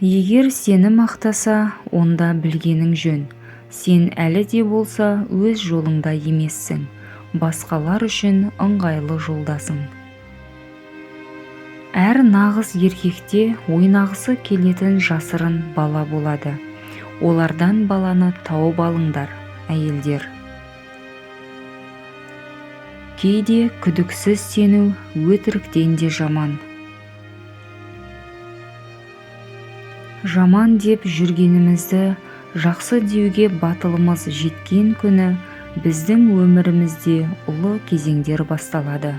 Егер сені мақтаса, онда білгенің жөн. Сен әлі де болса өз жолыңда емессің, басқалар үшін ыңғайлы жолдасың. Әр нағыз еркекте ойнағысы келетін жасырын бала болады. Олардан баланы тауып алыңдар, әйелдер. Кейде күдіксіз сену өтіріктен де жаман. Жаман деп жүргенімізді жақсы деуге батылымыз жеткен күні біздің өмірімізде ұлы кезеңдер басталады.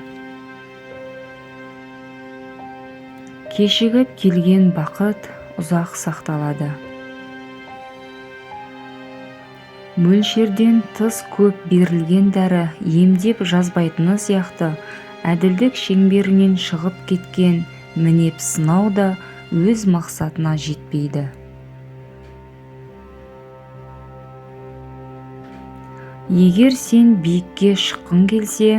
Кешігіп келген бақыт ұзақ сақталады. Мөлшерден тыс көп берілген дәрі емдеп жазбайтыны сияқты, әділдік шеңберінен шығып кеткен мінеп сынау да өз мақсатына жетпейді. Егер сен биікке шыққың келсе,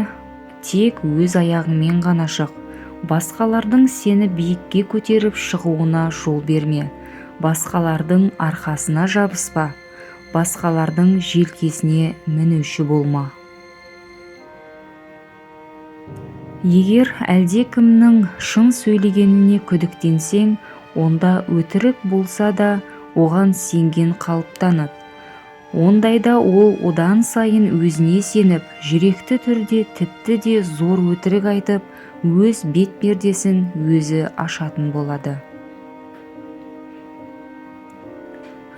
тек өз аяғыңмен ғана шық. Басқалардың сені биікке көтеріп шығуына жол берме. Басқалардың арқасына жабыспа, басқалардың желкесіне мінуші болма. Егер әлдекімнің шын сөйлегеніне күдіктенсең, онда өтірік болса да оған сенген қалыптанады. Ондайда ол одан сайын өзіне сеніп, жүректі түрде тіпті де зор өтірік айтып, өз бет пердесін өзі ашатын болады.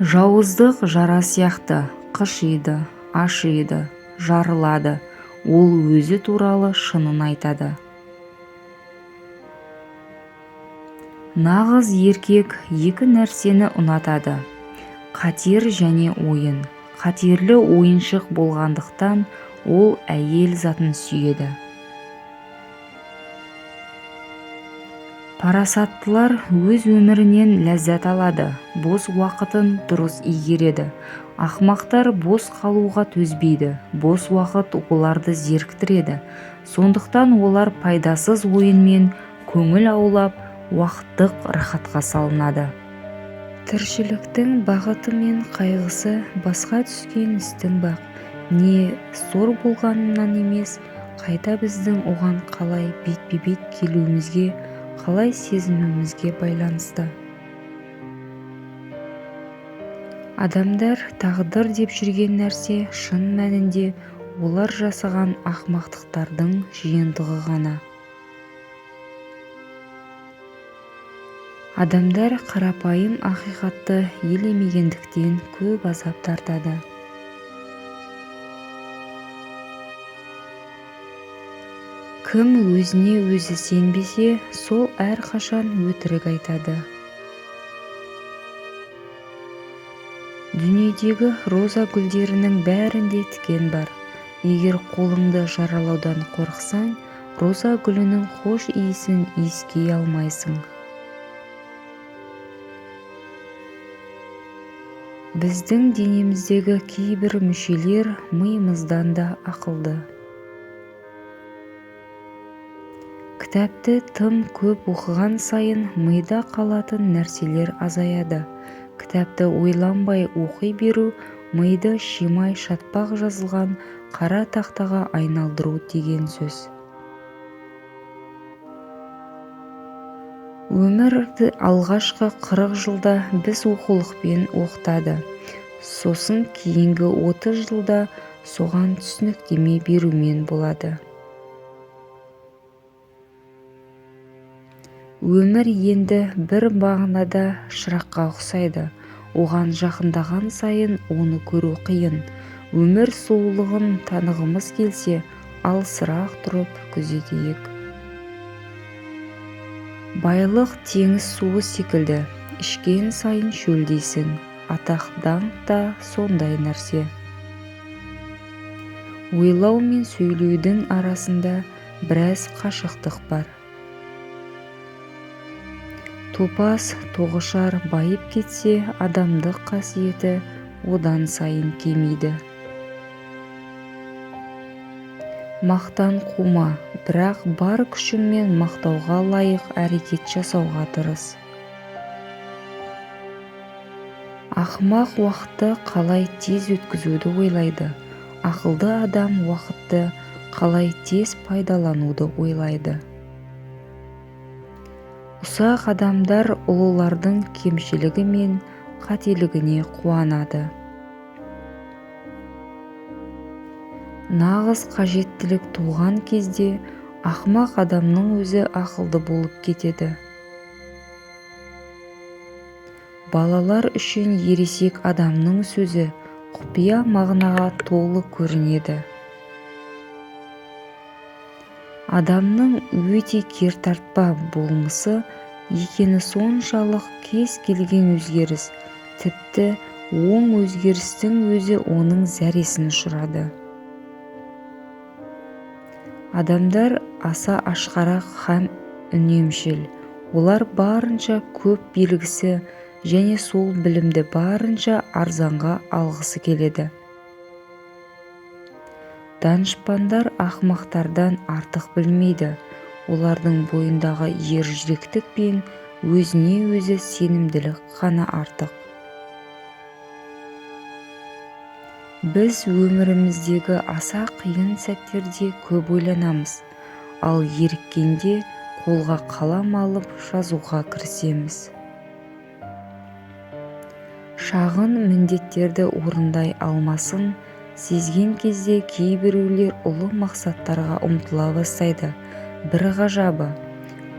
Жауыздық жара сияқты, қышиды, ашиды, жарылады. Ол өзі туралы шынын айтады. Нағыз еркек екі нәрсені ұнатады: қатер және ойын. Қатерлі ойыншық болғандықтан ол әйел затын сүйеді. Парасаттылар өз өмірінен ләззат алады, бос уақытын дұрыс игереді. Ақымақтар бос қалуға төзбейді, бос уақыт оларды зеріктіреді. Сондықтан олар пайдасыз ойынмен көңіл аулап, уақыттық рахатқа салынады. Тіршіліктің бағыты мен қайғысы басқа түскен істің бақ, не сор болғанынан емес, қайта біздің оған қалай бетпе-бет келуімізге, қалай сезінуімізге байланысты. Адамдар тағдыр деп жүрген нәрсе шын мәнінде олар жасаған ақымақтықтардың жиынтығы ғана. Адамдар қарапайым ақиқатты елемегендіктен көп азап тартады. Кім өзіне өзі сенбесе, сол әрқашан өтірік айтады. Дүниедегі роза гүлдерінің бәрінде тікен бар. Егер қолыңды жаралаудан қорықсаң, роза гүлінің хош иісін иіскей алмайсың. Біздің денеміздегі кейбір мүшелер миымыздан да ақылды. Кітапты тым көп оқыған сайын мида қалатын нәрселер азаяды. Кітапты ойланбай оқи беру миды шимай шатпақ жазылған қара тақтаға айналдыру деген сөз. Өмірді алғашқы 40 жылда біз оқулықпен оқытады. Сосын кейінгі 30 жылда соған түсініктеме берумен болады. Өмір енді бір мағынада шыраққа ұқсайды. Оған жақындаған сайын оны көру қиын. Өмір сұлулығын танығымыз келсе, алысырақ тұрып күзетейік. Байлық теңіз суы секілді, ішкен сайын шөлдейсің. Атақ даңқ та сондай нәрсе. Ойлау мен сөйлеудің арасында біраз қашықтық бар. Топас тоғышар байып кетсе, адамдық қасиеті одан сайын кемиді. Мақтан қума, бірақ бар күшіңмен мақтауға лайық әрекет жасауға тырыс. Ақымақ уақытты қалай тез өткізуді ойлайды, ақылды адам уақытты қалай тез пайдалануды ойлайды. Ұсақ адамдар ұлылардың кемшілігі мен қателігіне қуанады. Нағыз қажеттілік туған кезде ақымақ адамның өзі ақылды болып кетеді. Балалар үшін ересек адамның сөзі құпия мағынаға толы көрінеді. Адамның өте кертартпа болмысы екені соншалық, кез келген өзгеріс, тіпті оң өзгерістің өзі оның зәресін ұшырады. Адамдар аса ашқарақ һәм үнемшіл. Олар барынша көп белгісі және сол білімді барынша арзанға алғысы келеді. Данышпандар ақымақтардан артық білмейді. Олардың бойындағы ержүректік пен өзіне-өзі сенімділік қана артық. Біз өміріміздегі аса қиын сәттерде көп ойланамыз, ал еріккенде қолға қалам алып жазуға кірісеміз. Шағын міндеттерді орындай алмасын сезген кезде кейбіреулер ұлы мақсаттарға ұмтыла бастайды. Бір ғажабы,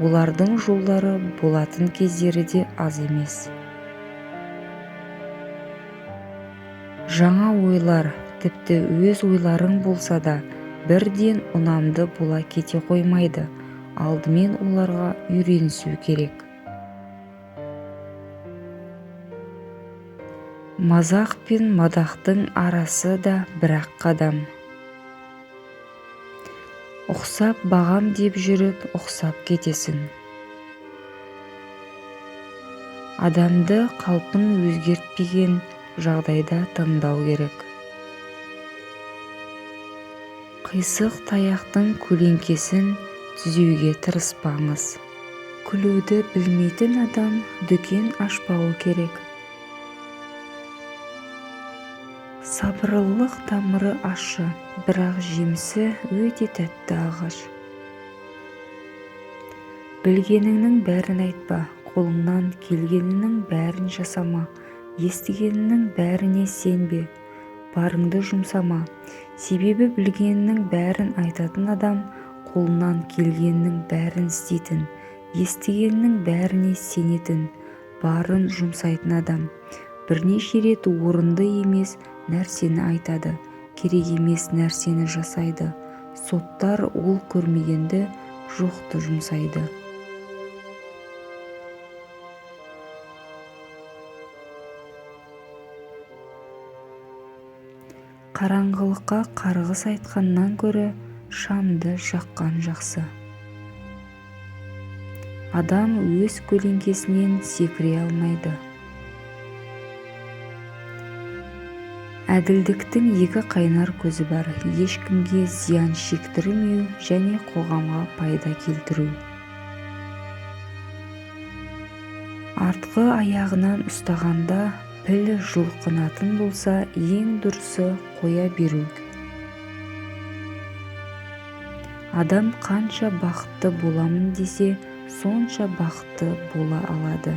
олардың жолдары болатын кездері де аз емес. Жаңа ойлар, тіпті өз ойларың болса да, бірден ұнамды бола кете қоймайды. Алдымен оларға үйренісу керек. Мазақ пен мадақтың арасы да бір-ақ қадам. Ұқсап бағам деп жүріп, ұқсап кетесің. Адамды қалпын өзгертпеген жағдайда тыңдау керек. Қисық таяқтың көлеңкесін түзеуге тырыспаңыз. Күлуді білмейтін адам дүкен ашпауы керек. Сабырлылық тамыры ащы, бірақ жемісі өте тәтті ағаш. Білгеніңнің бәрін айтпа, қолыңнан келгенінің бәрін жасама, естігеніңнің бәріне сенбе, барыңды жұмсама. Себебі білгенінің бәрін айтатын адам, қолынан келгенінің бәрін істейтін, естігенінің бәріне сенетін, барын жұмсайтын адам. Бірнеше рет орынды емес нәрсені айтады, керек емес нәрсені жасайды. Соттар ол көрмегенді, жоқты жұмсайды. Қараңғылыққа қарғыс айтқаннан гөрі шамды жаққан жақсы. Адам өз көлеңкесінен секіре алмайды. Әділдіктің екі қайнар көзі бар: ешкімге зиян шектірмеу және қоғамға пайда келтіру. Артқы аяғынан ұстағанда піл жұлқынатын болса, ең дұрысы қоя беру. Адам қанша бақытты боламын десе, сонша бақытты бола алады.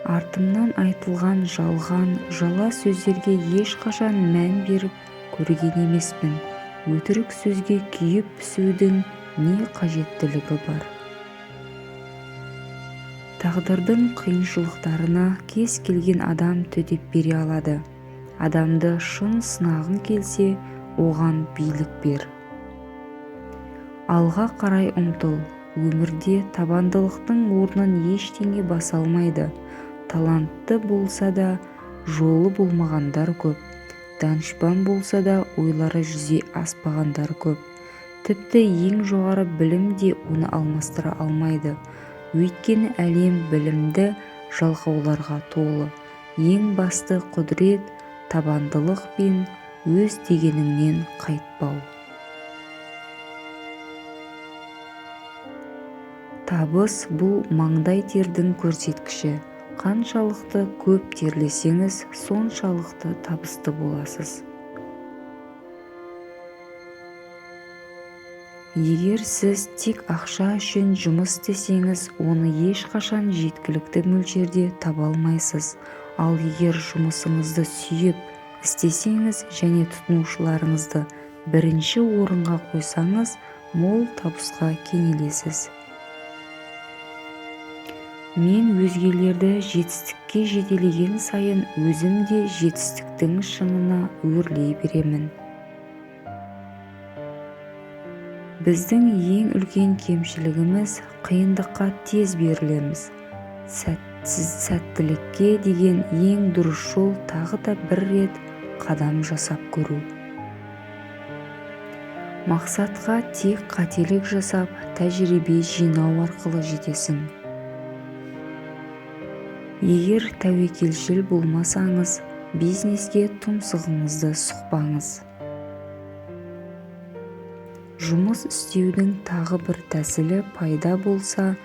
Артымнан айтылған жалған, жала сөздерге ешқашан мән беріп көрген емеспін. Өтірік сөзге күйіп пісудің не қажеттілігі бар? Тағдырдың қиыншылықтарына кез келген адам төтеп бере алады. Адамды шын сынағың келсе, оған билік бер. Алға қарай ұмтыл. Өмірде табандылықтың орнын ештеңе баса алмайды. Талантты болса да, жолы болмағандар көп. Данышпан болса да, ойлары жүзе аспағандар көп. Тіпті ең жоғары білім де оны алмастыра алмайды. Өйткені әлем білімді жалқауларға толы. Ең басты құдірет табандылық пен өз дегеніңнен қайтпау. Табыс бұл маңдай тердің көрсеткіші. Қаншалықты көп терлесеңіз, соншалықты табысты боласыз. Егер сіз тек ақша үшін жұмыс істесеңіз, оны ешқашан жеткілікті мөлшерде таба алмайсыз. Ал егер жұмысыңызды сүйіп істесеңіз және тұтынушыларыңызды бірінші орынға қойсаңыз, мол табысқа кенелесіз. Мен өзгелерді жетістікке жетелеген сайын өзім де жетістіктің шыңына өрлей беремін. Біздің ең үлкен кемшілігіміз қиындыққа тез берілеміз. Сәттілікке деген ең дұрыс жол тағы да бір рет қадам жасап көру. Мақсатқа тек қателік жасап, тәжірибе жинау арқылы жетесің. Егер тәуекелшіл болмасаңыз, бизнеске тұмсығыңызды сұқпаңыз. Жұмыс істеудің тағы бір тәсілі пайда болса,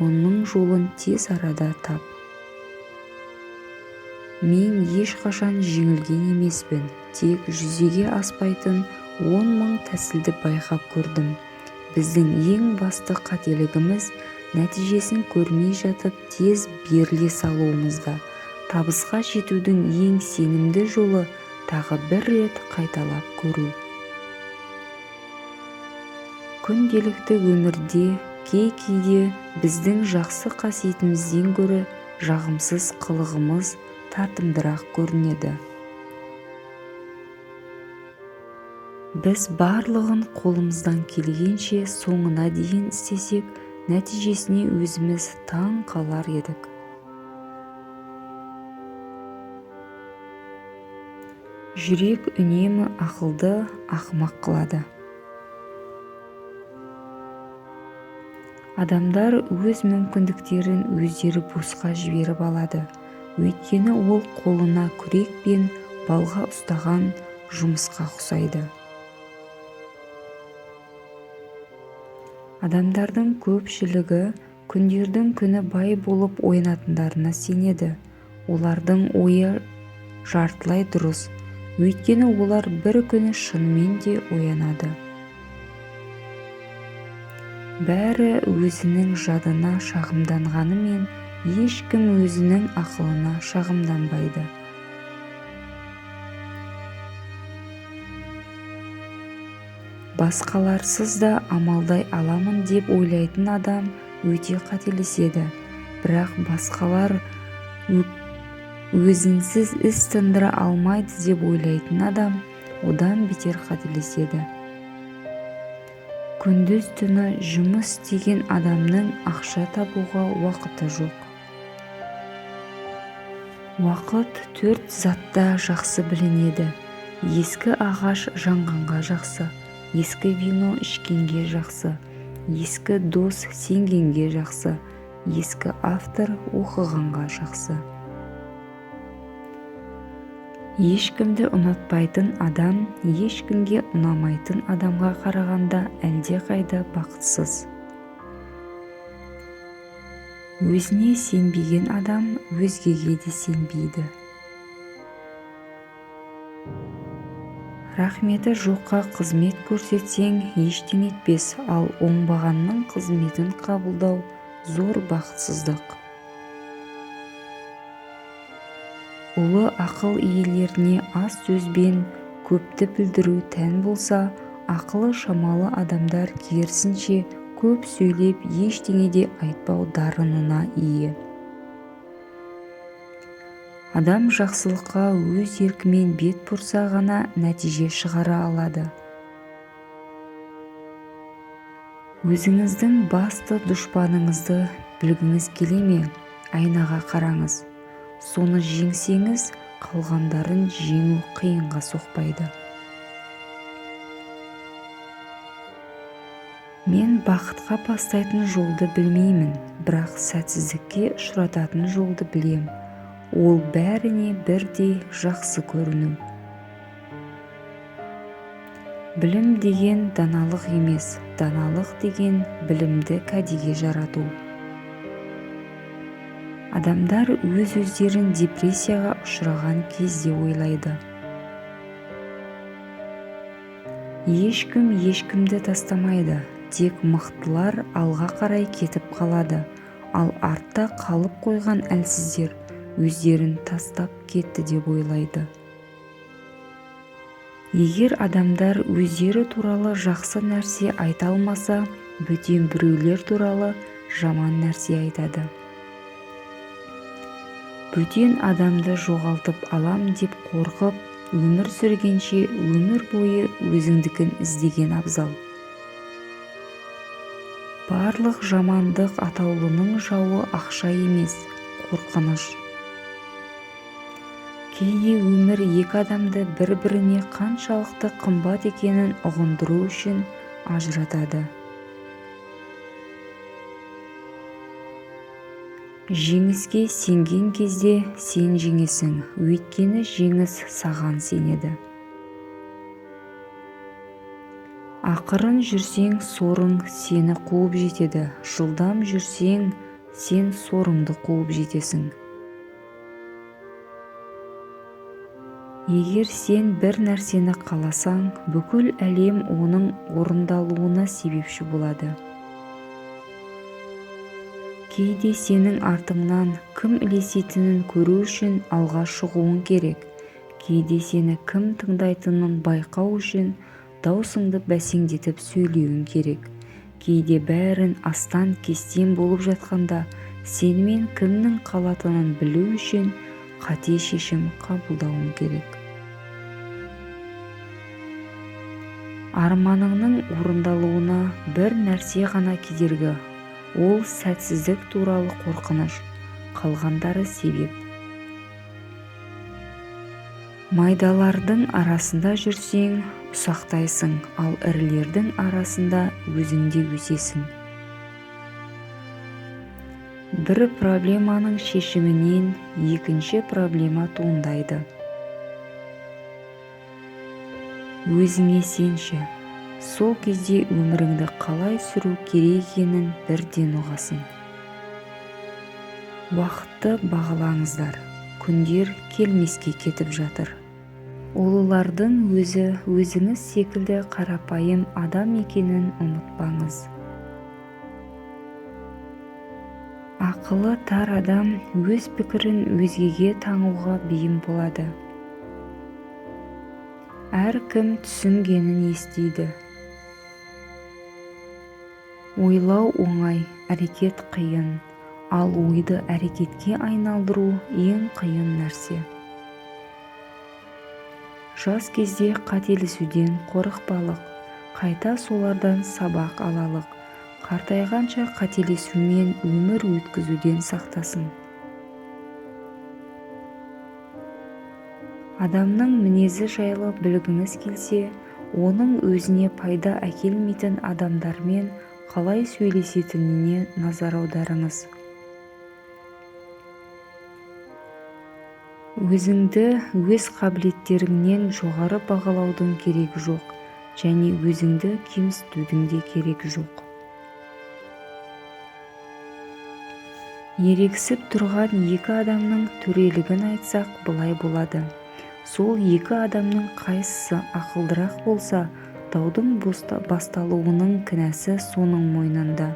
оның жолын тез арада тап. Мен ешқашан жеңілген емеспін, тек жүзеге аспайтын 10 000 тәсілді байқап көрдім. Біздің ең басты қателігіміз нәтижесін көрмей жатып тез беріле салуымызда. Табысқа жетудің ең сенімді жолы тағы бір рет қайталап көру. Күнделікті өмірде кей-кейде біздің жақсы қасиетімізден гөрі жағымсыз қылығымыз тартымдырақ көрінеді. Біз барлығын қолымыздан келгенше соңына дейін істесек, нәтижесіне өзіміз таң қалар едік. Жүрек үнемі ақылды ақымақ қылады. Адамдар өз мүмкіндіктерін өздері босқа жіберіп алады. Өйткені ол қолына күрек пен балға ұстаған жұмысқа ұқсайды. Адамдардың көпшілігі күндердің күні бай болып оянатындарына сенеді. Олардың ойы жартылай дұрыс, өйткені олар бір күні шынымен де оянады. Бәрі өзінің жадына шағымданғанымен, ешкім өзінің ақылына шағымданбайды. Басқаларсыз да амалдай аламын деп ойлайтын адам өте қателеседі. Бірақ басқалар өзінсіз іс тындыра алмайды деп ойлайтын адам одан бетер қателеседі. Күндіз-түні жұмыс істеген адамның ақша табуға уақыты жоқ. Уақыт төрт затта жақсы білінеді. Ескі ағаш жанғанға жақсы, ескі вино ішкенге жақсы, ескі дос сенгенге жақсы, ескі автор оқығанға жақсы. Ешкімді ұнатпайтын адам, ешкімге ұнамайтын адамға қарағанда әлдеқайда бақытсыз. Өзіне сенбеген адам өзгеге де сенбейді. Рахметі жоққа қызмет көрсетсең, ештеңе етпес, ал оңбағанның қызметін қабылдау зор бақытсыздық. Ұлы ақыл иелеріне аз сөзбен көпті білдіру тән болса, ақылы шамалы адамдар керісінше көп сөйлеп ештеңе де айтпау дарынына ие. Адам жақсылыққа өз еркімен бет бұрса ғана нәтиже шығара алады. Өзіңіздің басты дұшпаныңызды білгіңіз келе ме? Айнаға қараңыз. Соны жеңсеңіз, қалғандарын жеңу қиынға соқпайды. Мен бақытқа бастайтын жолды білмеймін, бірақ сәтсіздікке ұшырататын жолды білем. Ол бәріне бірдей жақсы көріну. Білім деген даналық емес, даналық деген білімді кәдеге жарату. Адамдар өз-өздерін депрессияға ұшыраған кезде ойлайды. Ешкім ешкімді тастамайды, тек мықтылар алға қарай кетіп қалады, ал артта қалып қойған әлсіздер өздерін тастап кетті деп ойлайды. Егер адамдар өздері туралы жақсы нәрсе айта алмаса, бөтен біреулер туралы жаман нәрсе айтады. Бөтен адамды жоғалтып алам деп қорқып, өмір сүргенше өмір бойы өзіңдікін іздеген абзал. Барлық жамандық атаулының жауы ақша емес, қорқыныш. Кейде өмір екі адамды бір-біріне қаншалықты қымбат екенін ұғындыру үшін ажыратады. Жеңіске сенген кезде сен жеңесің, өйткені жеңіс саған сенеді. Ақырын жүрсең, сорың сені қуып жетеді, жылдам жүрсең, сен сорыңды қуып жетесің. Егер сен бір нәрсені қаласаң, бүкіл әлем оның орындалуына себепші болады. Кейде сенің артыңнан кім ілесетінін көру үшін алға шығуың керек. Кейде сені кім тыңдайтынын байқау үшін даусыңды бәсеңдетіп сөйлеуің керек. Кейде бәрін астан-кестен болып жатқанда сенімен кімнің қалатынын білу үшін қате шешім қабылдауың керек. Арманыңның орындалуына бір нәрсе ғана кедергі, ол сәтсіздік туралы қорқыныш, қалғандары себеп. Майдалардың арасында жүрсең, ұсақтайсың, ал ірілердің арасында өзіңде өсесің. Бір проблеманың шешімінен екінші проблема туындайды. Өзіңе сенші, сол кезде өміріңді қалай сүру керек екенін бірден ұғасың. Уақытты бағалаңыздар, күндер келмеске кетіп жатыр. Ұлылардың өзі өзіңіз секілді қарапайым адам екенін ұмытпаңыз. Ақылы тар адам өз пікірін өзгеге таңуға бейім болады. Әркім түсінгенін естиді. Ойлау оңай, әрекет қиын, ал ойды әрекетке айналдыру ең қиын нәрсе. Жас кезде қателесуден қорықпалық, қайта солардан сабақ алалық, қартайғанша қателесумен өмір өткізуден сақтасын. Адамның мінезі жайлы білгіңіз келсе, оның өзіне пайда әкелмейтін адамдармен қалай сөйлесетініне назар аударыңыз. Өзіңді өз қабілеттеріңнен жоғары бағалаудың керегі жоқ, және өзіңді кемсітудің де керегі жоқ. Ерегісіп тұрған екі адамның төрелігін айтсақ былай болады. Сол екі адамның қайсысы ақылдырақ болса, даудың басталуының кінәсі соның мойнында.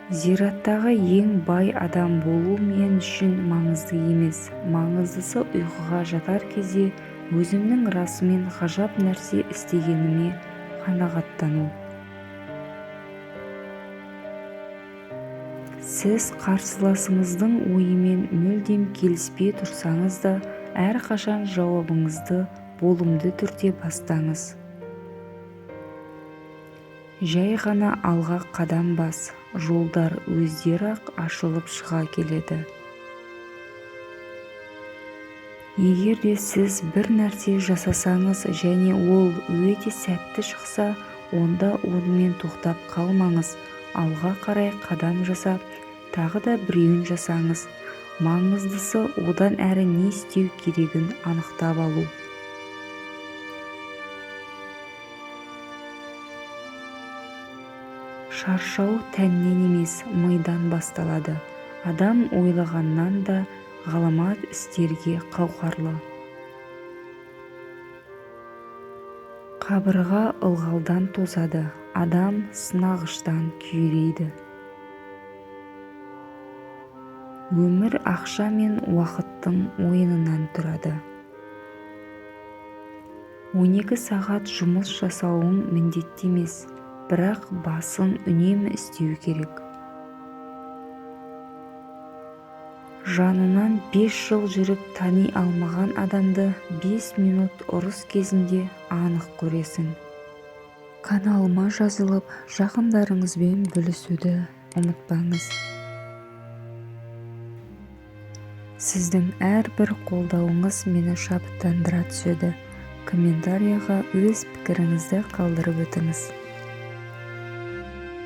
Зираттағы ең бай адам болу мен үшін маңызды емес, маңыздысы ұйқыға жатар кезде өзімнің расымен ғажап нәрсе істегеніме қанағаттану. Сіз қарсыласыңыздың ойымен мүлдем келіспей тұрсаңыз да, әрқашан жауабыңызды болымды түрде бастаңыз. Жай ғана алға қадам бас, жолдар өздері-ақ ашылып шыға келеді. Егер де сіз бір нәрсе жасасаңыз және ол өте сәтті шықса, онда онымен тоқтап қалмаңыз, алға қарай қадам жасап, тағы да біреуін жасаңыз. Маңыздысы одан әрі не істеу керегін анықтап алу. Шаршау тәннен емес, мидан басталады. Адам ойлағаннан да ғаламат істерге қауқарлы. Қабырға ылғалдан тозады, адам сынағыштан күйрейді. Өмір ақша мен уақыттың ойынынан тұрады. 12 сағат жұмыс жасауың міндетті емес, бірақ басың үнемі істеуі керек. Жанынан 5 жыл жүріп тани алмаған адамды 5 минут ұрыс кезінде анық көресің. Каналыма жазылып, жақындарыңызбен бөлісуді ұмытпаңыз. Сіздің әрбір қолдауыңыз мені шабыттандыра түседі. Комментарияға өз пікіріңізді қалдырып өтіңіз.